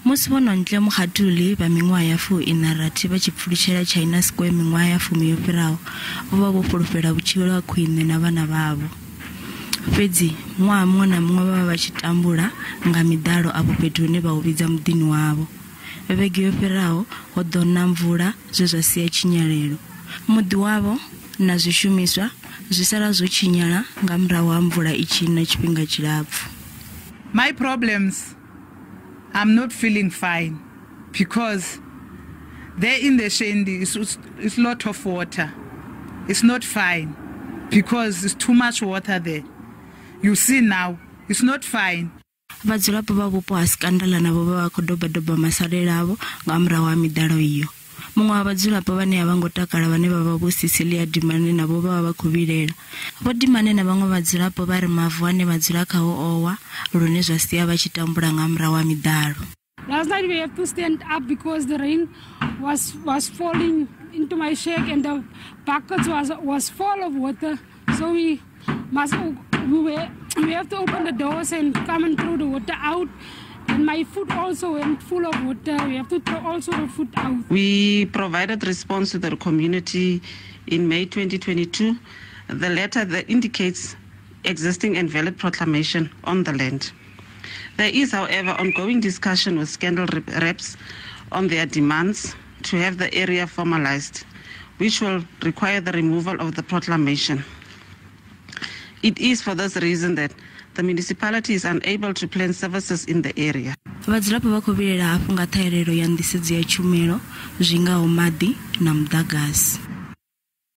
Musi Vho Nontle Mokgatuli vha miṅwaha ya 46 vha tshi pfulutshela China Square miṅwaha ya 10 yo fhiraho, vho vha vho fhulufhela vhutshilo ha khwine na vhana vhavho. Fhedzi ṅwaha muṅwe na muṅwe vha vha vha tshi tambula nga miḓalo afho fhethu hune vha hu vhidza muḓini wavho. Vhege yo fhiraho ho ḓo na mvula zwe zwa sia tshinyalelo. Muḓi wavho na zwishumiswa zwi sala zwo tshinyala nga murahu ha mvula i tshi na tshifhinga tshilapfu. My problems, I'm not feeling fine because there in the Shendi is lot of water. It's not fine because it's too much water there. You see now, it's not fine. Vhadzulapo vha vhupo ha Scandala navho vha vha khou dobadoba masalela avho nga murahu ha miḓalo iyo. Muṅwe wa vhadzulapo vhane a vha ngo takala vhane vha vha Vho Cecilia Dimane navho vha vha vha khou vhilela. Vho Dimane na vhaṅwe vhadzulapo vha ri mavu ane vha dzula khao o wa lune zwa sia vha tshi tambula nga murahu ha miḓalo. Last night we have to stand up because the rain was falling into my shack and the buckets was full of water. So we must we have to open the doors and come and throw the water out. And my food also went full of water. We have to throw also the food out. We provided response to the community in May 2022. The letter that indicates existing and valid proclamation on the land. There is, however, ongoing discussion with Scandal reps on their demands to have the area formalized, which will require the removal of the proclamation. It is for this reason that the municipality is unable to plan services in the area. Vhadzulapo vha khou vhilela hafhu nga ṱhahelelo ya nḓisedzo ya tshumelo zwi ngaho maḓi na muḓagasi.